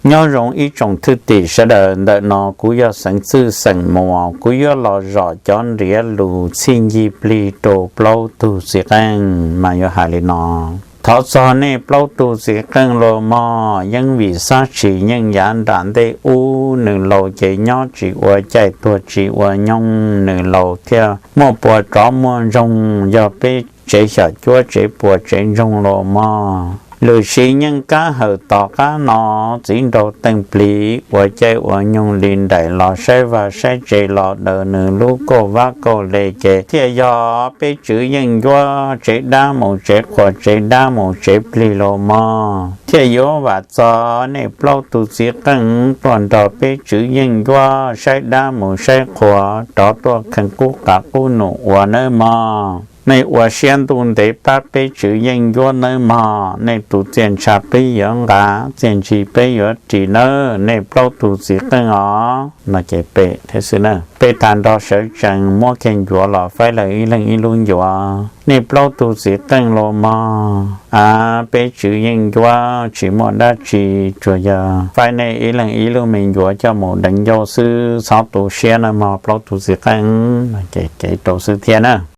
Nyob zoo ib tsoom thwj tim sawv daws, ntawm no kuv yog Xeev Txwj xeem Muas, kuv yuav los zom cov ntiav lus txhij ncig plig rau plaub tug txiv qeej mas yuav hais li no. Thov txog nej plaub tug txiv qeej los mog, yeej vim Xab Tshis yeej yav nram ntej ub nws laus ces nyob tsis ua caij tuag tsis ua nyoog, nws laus thiaj muaj puas rov muaj ntsoog, yog peb tsev xyom cuab tsev puas tsev ntsoog los mog. Lwm sim yeej kab hawm tom qab no, txiv nraug teej plig ua caij ua nyoog li nraim los saib vaj saib tsev los daws nws lub kauj vab kauj le ces thiaj yog peb tswv yeej ncuab tsev dab mus tsev qhuas tsev dab mus tsev plig los mog. Thiaj yuav vam txog nej plaub tug txiv qeej tuaj nrog peb tswv yeej ncuab saib dab mus saib qhuas rov tuaj kheej qub qav qub num ua nawb mog. Nej ua siab ntuj ntev pab peb tswv yeej ncuab nawb mog, nej tus txiaj ntsha peb yuav nqa, txiaj ntsig peb yuav ris nawb, nej plaub tug txiv qeej os. No ces peb thiab xwb na, peb tag nrho sawv tsees muab kiag ncuav los faib lawv ib leeg ib lub ncuav. Nej plaub tug txiv qeej los mog, a, peb tswv yeej ncuab tsis muaj dab tsi, tsuas yog faib nej ib leeg ib lub me ncuav coj mus deev ncauj xwb, txhob tu siab nawb mog plaub tug txiv qeej. Ces kev rau xwb thiab na.